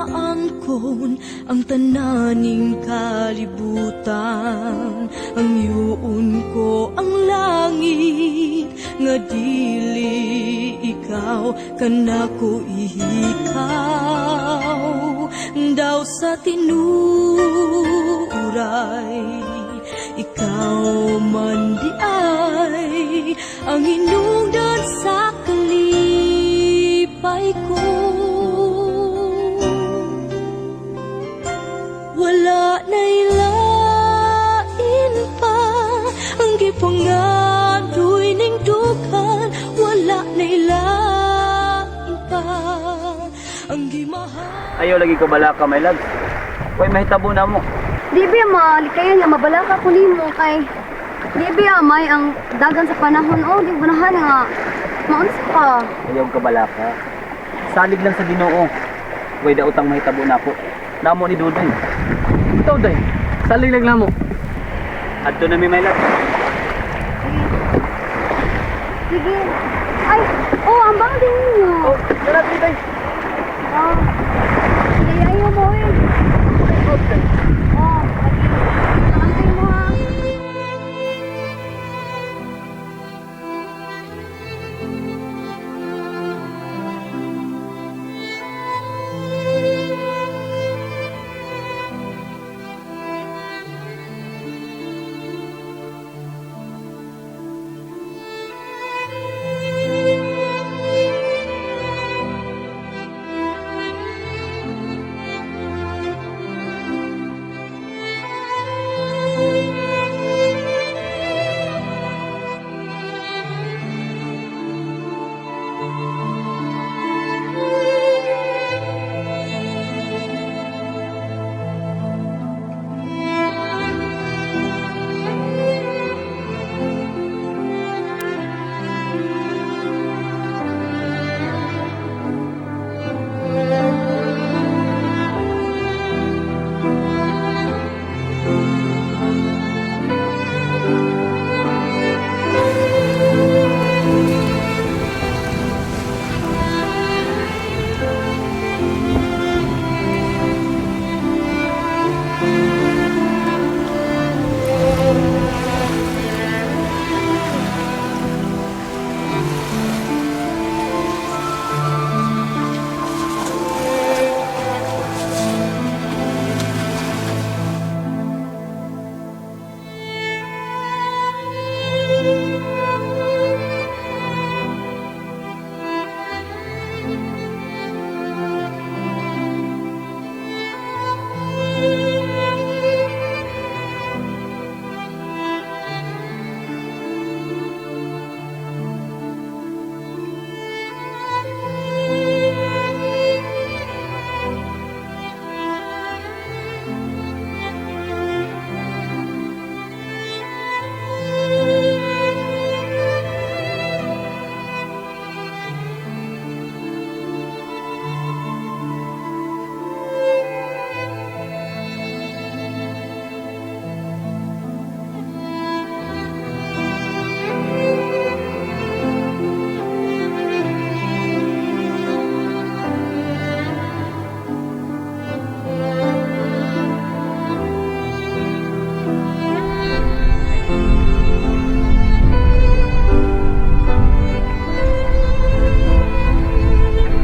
Maangkon ang tananing kalibutan, ang yuon ko ang langit nga dili ikaw kanako ihikaw daw sa tinuray, ikaw man di ay ang hinungdan sa kalipay ko. Wala na'y lain pa ang gipangandoy ning dughan. Wala na'y lain pa ang gimahal. Ayaw lagi ka balaka, my love. Way mahitabo na mo. Di ba malikayan nga mabalaka ko nimo kay di ba may ang dagan sa panahon, oh, di ganahan nga maunsa ka. Ayaw ka balaka. Salig lang sa Ginoo. Way daotang mahitabo na ako. Namo ni Dudoy. Ikaw, day. Salig lang namo. Adto na mi, my love. Sige. Ay, oh, ang bang din ninyo. Oh, tara dito. Oh. Sige, ayaw mo eh. Oh, lagi. Antay mo ha.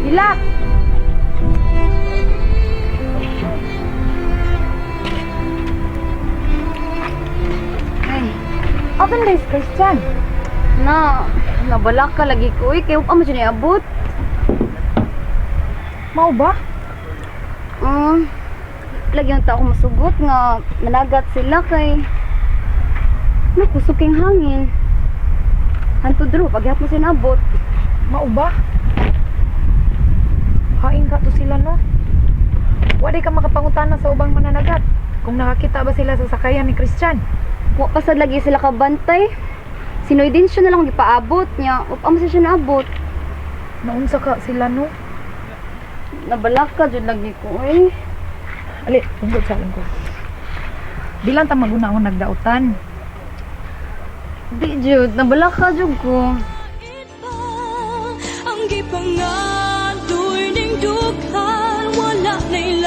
Hilak! Ay, Open days, Christian. Na, nabalaka ka lagi ko eh. Kaya pa mo siya niabot. Mao ba? Lagi ang tao masugot nga managat sila kay nakusok yung hangin. Hantod ro, paghihap mo siya naabot. Mao ba? Hain ka to sila, no? Wala ka makapangutana sa ubang mananagat. Kung nakakita ba sila sa sakayan ni Christian? Wa pa sad lagi sila kabantay. Sinoy din siya na lang gipaabot niya. Wa pa mo siya naabot. Naunsa ka sila, no? Nabalaka jud lagi ko eh. Ali, tungkol sa alam ko. Bilang ta maguna ako nagdautan. Di jud, nabalaka jud ko. Ang gipangandoy ning dughan, wala na'y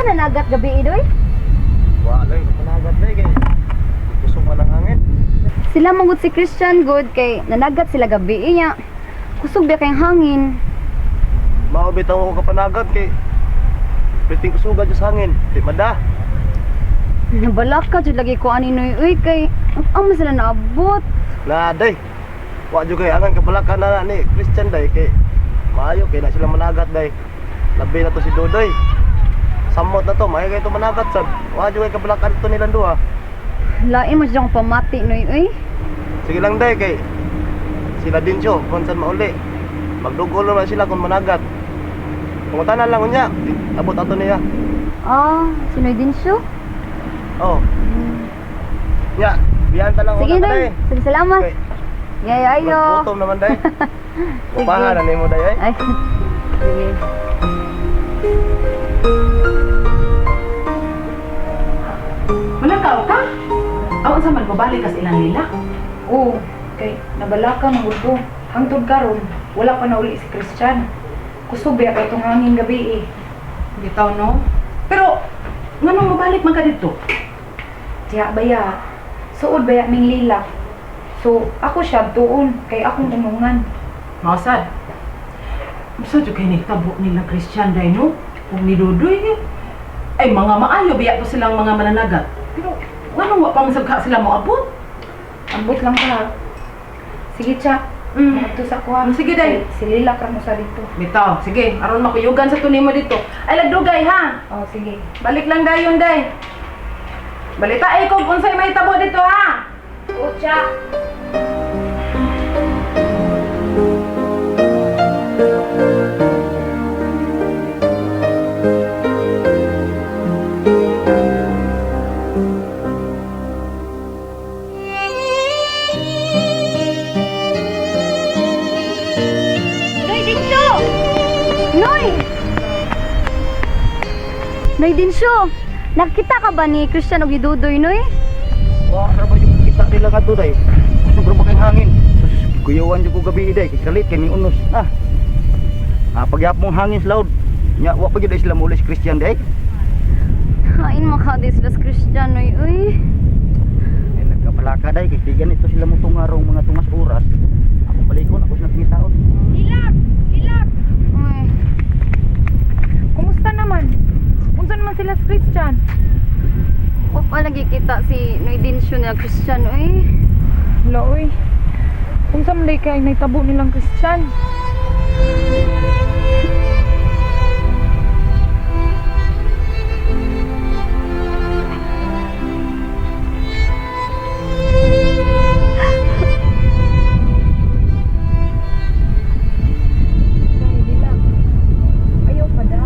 ka nanagat gabi, Doy? Wala, panagat na kay kusog man ang hangin. Sila manggod si Christian good kay nanagat sila gabi niya. Kusog biya kay hangin. Mao bitaw ako kapanagat kay piting kusugan sa hangin. Di mada. Nabalaka jud lagi ko ani Noy uy kay ang sila naabot. Na day. Wa jud kay angan kabalakan na ni Christian day kay maayo kay na sila managat day. Labi na to si Dodoy. Samot na to, maayo kay to managat sad. Wa jud kay kabalakan to nilang duha. Lain mo siya akong pamati Noy uy. Sige lang day kay sila din siyo kung saan mauli. Magdugol naman sila kung managat. Pangutanan lang unya, abot ato niya. Ah, si Noy din siya. Oh. Nya, biyan ta lang Sige una ka, Noy, day. sige salamat. Okay. Yay ayo. Gutom naman day. Upahan na nimo day ay. Ay. Sige. Malakaw ka? Aw, unsa man mobalik ka sa ilang lila? Oo, kay nabalaka man gud ko. Hangtod karon, wala pa nauli si Christian. Kusog biya kay tong hangin gabi eh. Bitaw no. Pero nganong mobalik man ka didto? Diya baya, suod baya ming lila. So, ako siya tuon kay akong unungan. Mausad. Unsa jud kay nitabo nila Christian day no? Ug ni Dudoy eh. Ay mga maayo biya to silang mga mananagat. Pero nganong wa pa man sad ka sila moabot? Ambot lang ka. Sige, Cha. Adto sa kuha. Sige, day. Si Lila ka mo sa dito. Bitaw, sige, aron makuyugan sa tunimo dito. Ay lagdugay ha. Oh, sige. Balik lang dayon day. Balita ay kung unsay mahitabo dito ha. Oo, Cha. Noy Dinsyo! Noy! Noy Dinsyo! Nakita ka ba ni Christian og ni Dudoy, Noy? Wa ra ba yung kita nila nga day. Kusog ra ba kay hangin. Sus, kuyawan jud ko gabi day kay kalit kay ni unos. Ah. Ah, pagyap mong hangin sa loud. Nya wa pa gyud ay sila muli si Christian day. Hain mo ka sila si Christian, Noy, uy. Ay nagkapalaka day kay di ganito sila mo tungarong mga tungas oras. Akong balikon ako sila pangitaon. Lilak! Lilak! Uy. Kumusta naman? Unsa naman sila si Christian? Wa pa lagi kita si Noy Dinsyo nila Christian, uy. Wala, uy. Unsa man day kay nahitabo nilang Christian? Dahil lila. Ayaw pa da.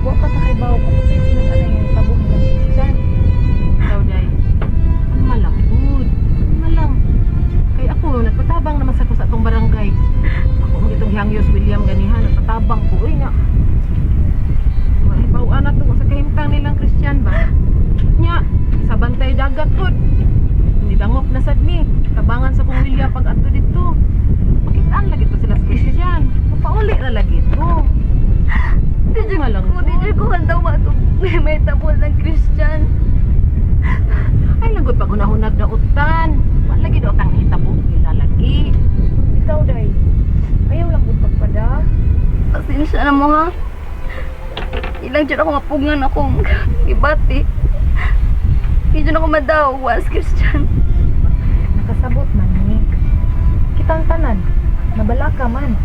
Wa pa ta kay bawo kung unsay pinag-anay ang tabo nilang Christian. Ikaw, Day. Ano malang, good. Ano malang. Kay ako, nagpatabang naman sa ko sa atong barangay. Ako ang itong Hangyos William ganihan, nagpatabang ko. Uy, nga. Mahibaw na to sa kahimtang nilang Christian ba? Nya, sa bantay dagat pod. Nidangop na sad mi. Tabangan sa kong William pag adto dito. Makitaan lagi to sila sa Christian. Mapauli ra lagi to. Di jud Malang ko, di jud ko handaw matug may tabo ng Christian. Ay, lagot pag hunahunag na utan. Wala lagi daw tang hitabo nila lagi. Ikaw, Day. Ayaw lang gud pagpada. Pasensya na mo ha. Ilang jud ako mapugngan akong gibati. Di jud ako madaw, was Christian. Nakasabot man ni. Kitang tanan, nabalaka man.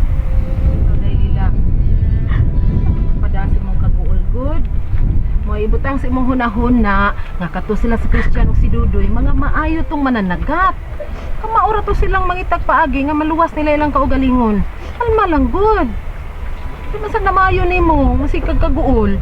Ikaw, Day Lila. Padasi mong kaguol-good. Mo ibutang sa imong hunahuna nga kato sila sa Christian ug si Dudoy, mga maayo tong mananagat. Kamaora to silang mangitag paagi nga maluwas nila ilang kaugalingon. Alma lang good. Di man sad na maayo nimo, masikag kaguol.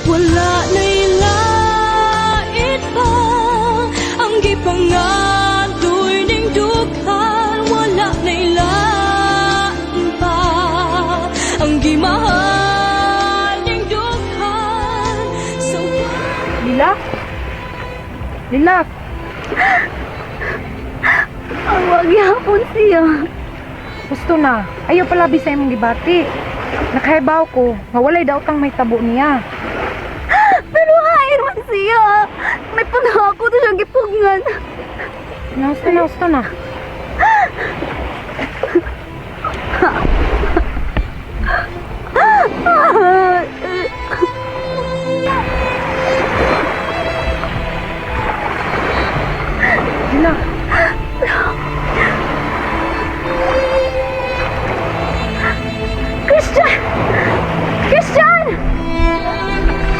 Wala na'y lait pa ang gipangandoy ning dughan. Wala na'y lain pa ang gimahal ning dughan. So Lilak? Lilak! Ang wagyapon siya. Gusto na. Ayaw palabi sa imong gibati. Nakahibaw ko nga walay daotang may tabo niya. Pero hain man siya. May pangako to siyang gipugngan. Na, gusto na, gusto na. Lilak! Christian! Christian!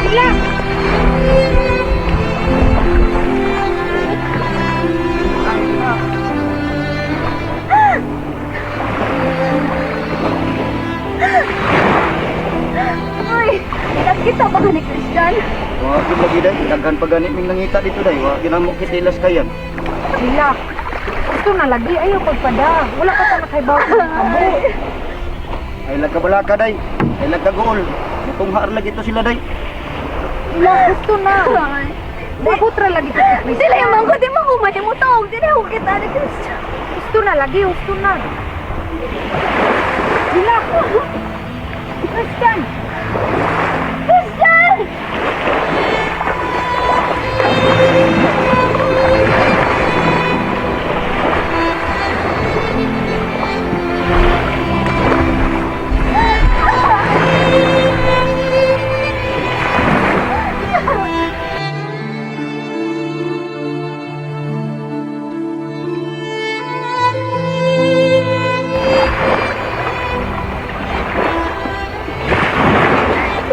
Lilak! Uy, nakita ba ka ni Christian? Wa gyud lagi day, daghan pa gani ming nangita dito day, wa ginamo kitilas kayan. Lilak! Gusto na lagi, ayaw pagpada. Wala ka pa nakahibaw sa tabo. Ay lagkabalaka day, ay lagkaguol. Mutunghaar lagi to sila day. Lilak, gusto na. Ay, Mabutra lagi ka si Christian. Dili man ko, di man ko mahimutong. Dili ko kita ni Christian. Gusto na lagi, gusto na. Lilak! Christian! Christian!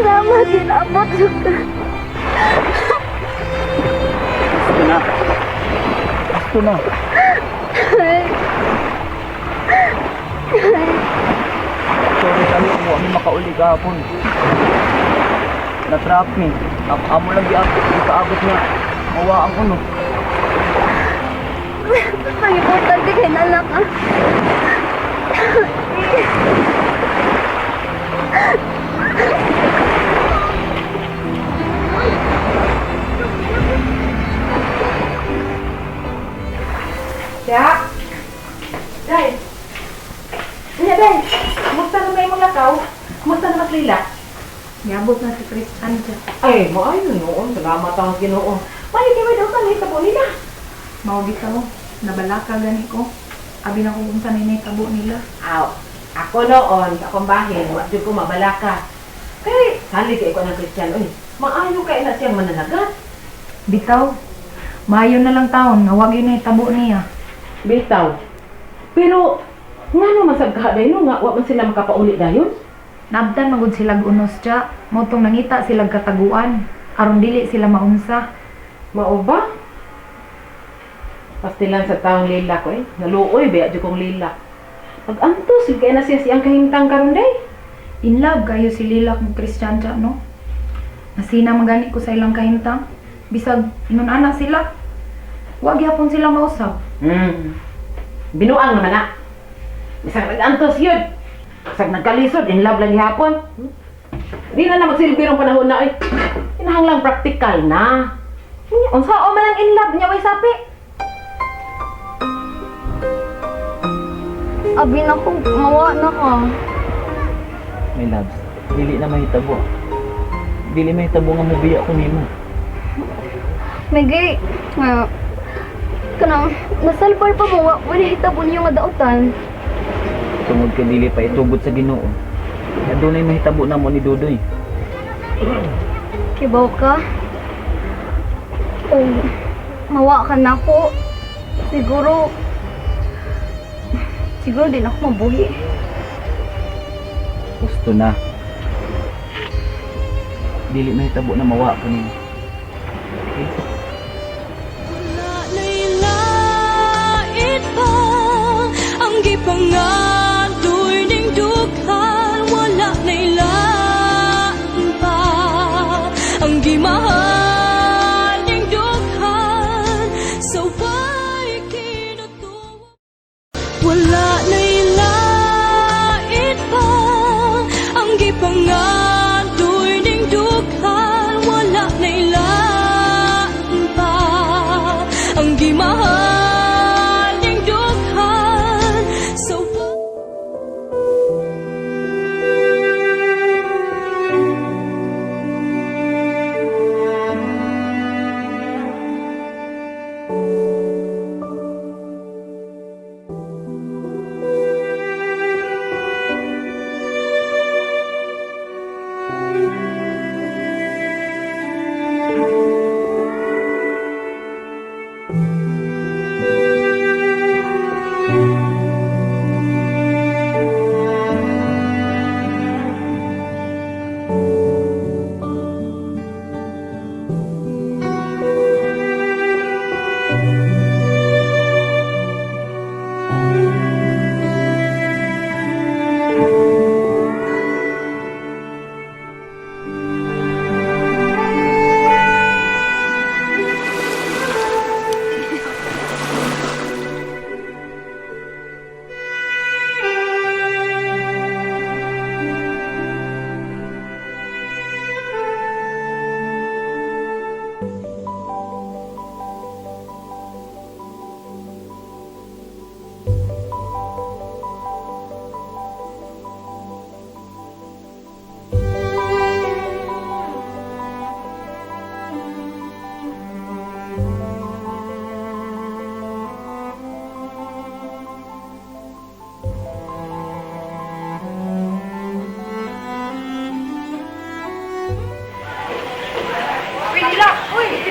Salamat, ginabot jud ka. Gusto na. Gusto na. Sorry kayo kung kami makauli kahapon. Na-trap me. Amo lang giabot, gipaabot na. Mawa ang uno. Ang importante kay nalak ah. Ya! Day! Nya, Day! Kumusta na may imong lakaw? Kumusta naman si Lila? Niabot na si Christian dyan. Ay, maayo noon. Salamat ang Ginoo. Maayo kay may daw tabo nila. Mao bitaw, nabalaka gani ko. Abi na kung unsa na tabo nila. Aw, ako noon, sa akong bahin, wa jud ko mabalaka. Kay salig kay ko ng Christian, oy. Maayo kay na siyang mananagat. Bitaw, maayo na lang taon nga wag yun na tabo niya. Bitaw. Pero ngano man sad kaha no nga wa man sila makapauli dayon? Nabtan magud sila unos siya, mao tong nangita sila kataguan aron dili sila maunsa. Mao ba? Pastilan sa taong lila ko eh. Naluoy ba jud kong lila. Pag-antos, kay na siya siyang kahimtang karon day. In love kayo si Lila kung Christian siya, no? Nasina magani ko sa ilang kahimtang. Bisag ingon ana sila. Wa gyapon sila mausab. Binuang naman na. Bisag nag-antos yun. Bisag nagkalisod, in love lang gihapon. Di na na magsilbi rong panahon na, ay. Kinahanglang practical na. Unsa o man ang in love niya, way sapi. Abi na ko, mawa na ka. My loves, dili na mahitabo. Dili mahitabo nga mobiya ko nimo. Migay, nga, kanang, nasalbar pa mo, wa, wala hitabo niyo nga dautan. Tungod kay dili pa itugot sa Ginoo. Adunay mahitabo namo ni Dudoy. Kibaw ka? O, mawa ka na ako. Siguro, siguro din ako mabuhi. Gusto na. Dili mahitabo na mawa ko nimo. Okay? Wala na'y lait pa ang gipangandoy ning dughan. Wala na'y lain pa ang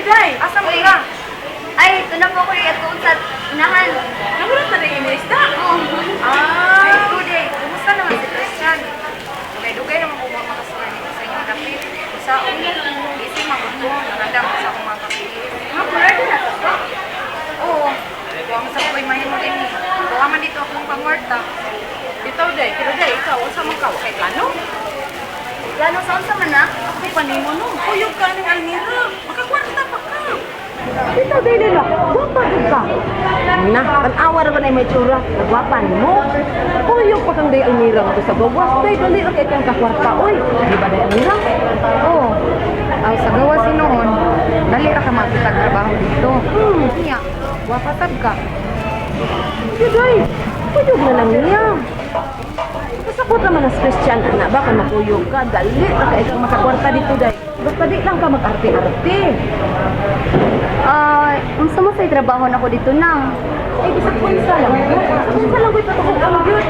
Day, asa mo ka? Ay, ito na po ko yung atuon sa unahan. Nagulat na rin yung isda. Oo. Ah. Ay, Duday, kumusta naman si Christian? Dugay-dugay naman ko makasuhan dito sa inyo. Dapit, sa busy man ko. Nagandam ko sa akong mga papilis. Mga ready na to. Oo. Kuha mo sa ko'y mahimo din eh. Kuha man dito akong pangwarta. Dito, Day. Pero Day, ikaw, unsa man ka? Kay plano? Plano sa unsa man na? Ako pa nimo no. Kuyog ka ning Almira. Makakwarta pa ka. Bitaw day nila, gwapa gud ka. Na, tan-awa ra ba na may tsura? Nagwapa nimo. Kuyog pa kang day Almira nga to sa gawas day dali ra kay kang kakwarta oy. Di ba day Almira? Oo. Aw, sa gawa sinuon, dali ra ka makita trabaho dito. Niya, gwapa sad ka. Di day, kuyog na lang niya. Kasabot naman as Christian ana ba kung makuyog ka, dali ra kay kang makakwarta dito day. Basta di lang ka mag-arte-arte. Ah, unsa man say trabaho nako dito na? Ay, bisag punsa lang. Punsa lang ko'y patukog ang gyud.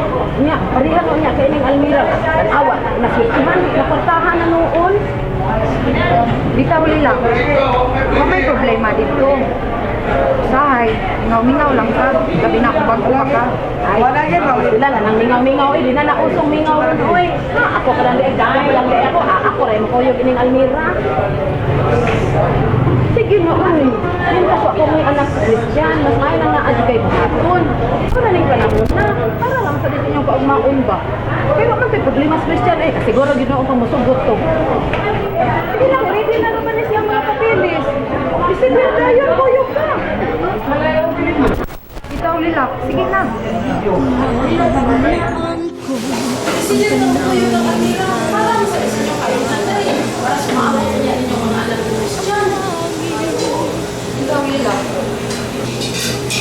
Nya, pareha no niya kay ning Almira. Tan-awa, nasultihan, nakwartahan na noon. Bitaw lila. Wa may problema dito. Sahay, mingaw-mingaw lang ka. Labi na kung bago pa ka. Ay, wala na nang mingaw-mingaw eh, di na nausong mingaw ron oy. Ha, ako ka lang di daan lang di ako. Ah, ako ray makuyog ining Almira. Sige na oy. Minta ko ako may anak sa Christian, mas maayo na naa kay buhaton. Para ning panahon na, para lang sa dito inyong kaugmaon ba. Pero man may problema sa Christian eh, siguro Ginoo kang mosugot to. Sige lang, ready na naman ni siyang mga papilis. Isipin dayon, kuyog ka. Bitaw lila, sige na.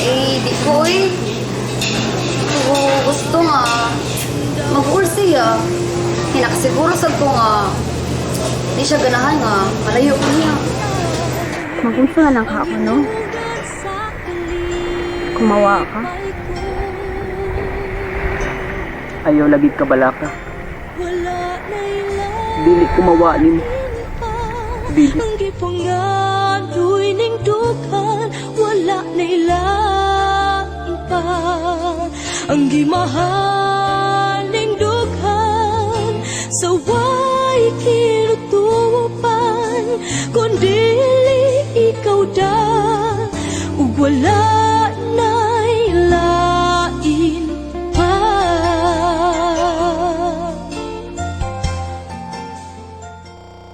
Eh, di ko eh. Ko gusto nga. Mag-uur siya. Hinakasiguro sad ko nga. Di siya ganahan nga. Malayo ko niya. Magunsa na lang ka ako, no? Kumawa ka. Ayaw lagi ka balaka. Dili kumawa nimo. Dili. Ang gipangadoy ning dughan, wala na ilang pa. Ang gimahal ning dughan sa way kinutupan, kun dili ikaw da ug wala.